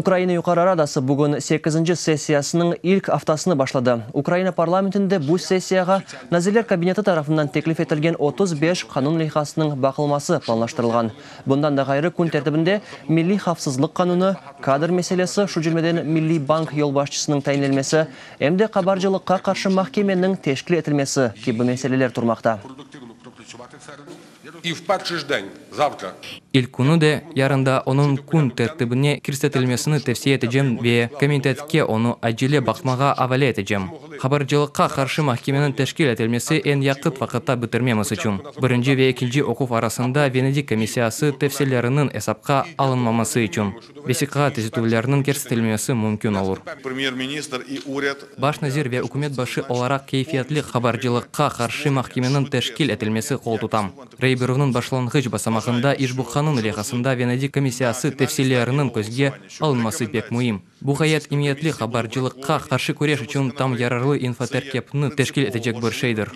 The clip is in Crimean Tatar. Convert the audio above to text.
Ukraina Yuqarı Radası bugün sekizinci sessiyasınıñ ilk aftasını başladı. Ukraina parlamentinde bu sessiyağa Nazirler Kabineti tarafından teklif etilgen 35 qanun leyhasınıñ baqılması planlaştırılğan. Bundan da ğayrı, kün tertibinde Milliy havfsızlıq qanunı, kadr meselesi, şu cümleden Milliy bank yolbaşçısınıñ tayinlenmesi, em de qabarcılıqqa qarşı mahkemeniñ teşkil etilmesi kibi meseleler turmaqta. İlk künü de, yarın da onıñ kün tertibine kirsetilmesini tevsiye etecem ve komitetke onı acele baqmağa avale etecem. Qabarcılıqqa qarşı mahkemeniñ teşkil etilmesi eñ yaqıt vaqıtta bitirmemiz içün, birinci ve ekinci oquv arasında Venedik komissiyası tevsiyeleriniñ esapqa alınmaması içün, vesiqağa tüzetüvlerniñ kirsetilmesi mümkün olur. Baş nazir ve ükümet başı olaraq keyfiyetli qabarcılıqqa qarşı mahkemeniñ teşkil etilmesi qol tutam. Rey berüvniñ başlanğıç basamağında işbu qanun leyhasında Venedik komissiyası tevsiyeleriniñ közge alınması pek müim. Bu ğayet emiyetli qabarcılıqqa qarşı küreş içün tam yararlı infoterkepni teşkil etecek bir şeydir.